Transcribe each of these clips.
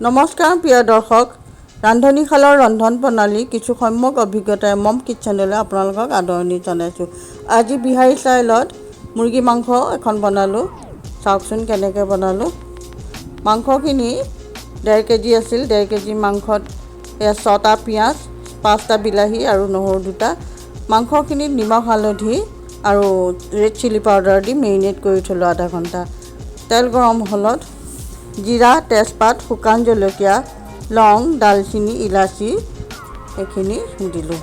নমস্কাৰ প্ৰিয় দৰ্শক, ৰান্ধনীশালৰ ৰন্ধন প্ৰণালী কিছু সম্যক অভিজ্ঞতাৰে মম কিটচেনলৈ আপোনালোকক আদৰণি জনাইছোঁ। আজি বিহাৰী ষ্টাইলত মুৰ্গী মাংস এখন বনালোঁ। চাওকচোন কেনেকৈ বনালোঁ। মাংসখিনি 1.5 কেজি আছিল। 1.5 কেজি মাংসত এয়া 6টা পিঁয়াজ, 5টা বিলাহী আৰু নহৰু 2টা। মাংসখিনিত নিমখ, হালধি আৰু ৰেড চিলি পাউডাৰ দি মেৰিনেট কৰি থ'লোঁ আধা ঘণ্টা। তেল গৰম হ'লত জিৰা, তেজপাত, শুকান জলকীয়া, লং, ডালচেনি, ইলাচি এইখিনি দিলোঁ।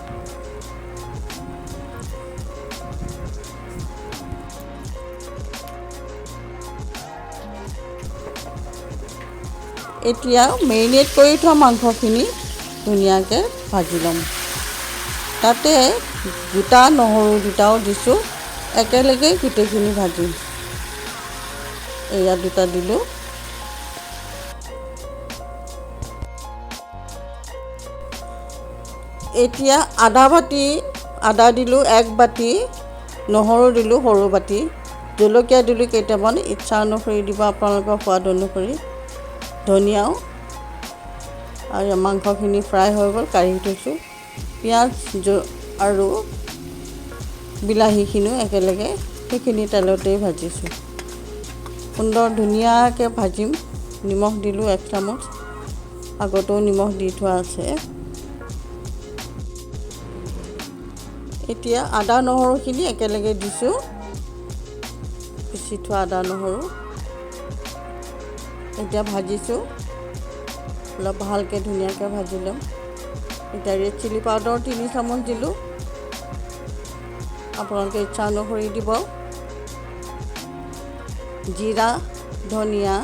এতিয়া মেৰিনেট কৰি থোৱা মাংসখিনি ধুনীয়াকৈ ভাজি ল'ম। তাতে গোটা নহৰু 2টাও দিছোঁ, একেলগে গোটেইখিনি ভাজিম। এয়া 2টা দিলোঁ। এতিয়া আধা বাতি আদা দিলোঁ, 1 বাতি নহৰু দিলোঁ, সৰু বাতি জলকীয়া দিলোঁ কেইটামান, ইচ্ছা অনুসৰি দিব আপোনালোকৰ সোৱাদ অনুসৰি, ধনিয়াও। আৰু মাংসখিনি ফ্ৰাই হৈ গ'ল, কাঢ়ি থৈছোঁ। পিঁয়াজ আৰু বিলাহীখিনিও একেলগে সেইখিনি তেলতেই ভাজিছোঁ। সুন্দৰ ধুনীয়াকৈ ভাজিম। নিমখ দিলোঁ 1 চামুচ, আগতেও নিমখ দি থোৱা আছে। এতিয়া আদা নহৰুখিনি একেলগে দিছোঁ, পিচি থোৱা আদা নহৰু। এতিয়া ভাজিছোঁ, অলপ ভালকৈ ধুনীয়াকৈ ভাজি ল'ম। এতিয়া ৰেড চিলি পাউডাৰ 3 চামুচ দিলোঁ, আপোনালোকে ইচ্ছা অনুসৰি দিব। জিৰা, ধনিয়া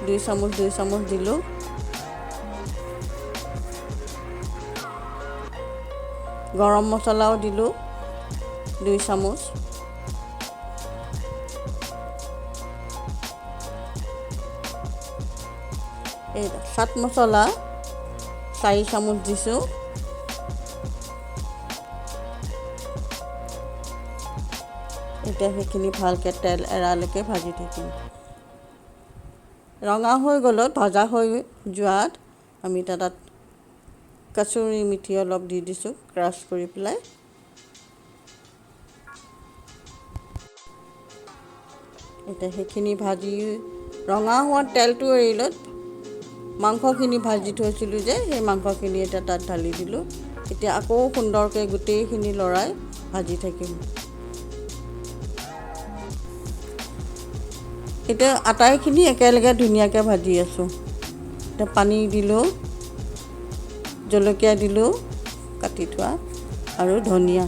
2 চামুচ 2 চামুচ দিলোঁ। গৰম মছলাও দিলোঁ 2 চামুচ। এই চাট মছলা 4 চামুচ দিছোঁ। এতিয়া সেইখিনি ভালকৈ তেল এৰালৈকে ভাজি থাকিম। ৰঙা হৈ গ'লত, ভাজা হৈ যোৱাত আমি তাত কচুৰি মিঠি অলপ দি দিছোঁ, ক্ৰাছ কৰি পেলাই। এতিয়া সেইখিনি ভাজি ৰঙা হোৱাত তেলটো এৰিলত মাংসখিনি ভাজি থৈছিলোঁ যে, সেই মাংসখিনি এতিয়া তাত ঢালি দিলোঁ। এতিয়া আকৌ সুন্দৰকৈ গোটেইখিনি লৰাই ভাজি থাকিম। এতিয়া আটাইখিনি একেলগে ধুনীয়াকৈ ভাজি আছোঁ। এতিয়া পানী দিলোঁ, জলকীয়া দিলোঁ কাটি থোৱা আৰু ধনিয়া।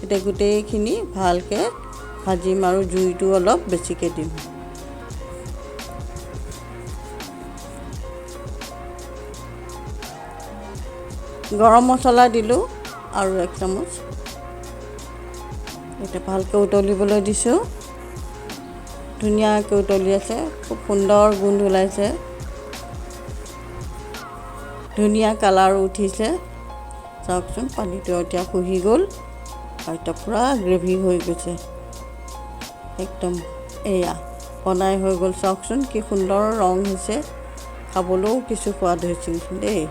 এতিয়া গোটেইখিনি ভালকৈ ভাজিম আৰু জুইটো অলপ বেছিকৈ দিম। গৰম মছলা দিলোঁ আৰু 1 চামুচ। এতিয়া ভালকৈ উতলিবলৈ দিছোঁ। ধুনীয়াকৈ উতলি আছে, খুব সুন্দৰ গোন্ধ ওলাইছে, ধুনীয়া কালাৰো উঠিছে। চাওকচোন পানীটো এতিয়া শুহি গ'ল আৰু এতিয়া পূৰা গ্ৰেভি হৈ গৈছে একদম। এয়া বনাই হৈ গ'ল। চাওকচোন কি সুন্দৰ ৰং হৈছে, খাবলৈও কিছু সোৱাদ হৈছিল দেই।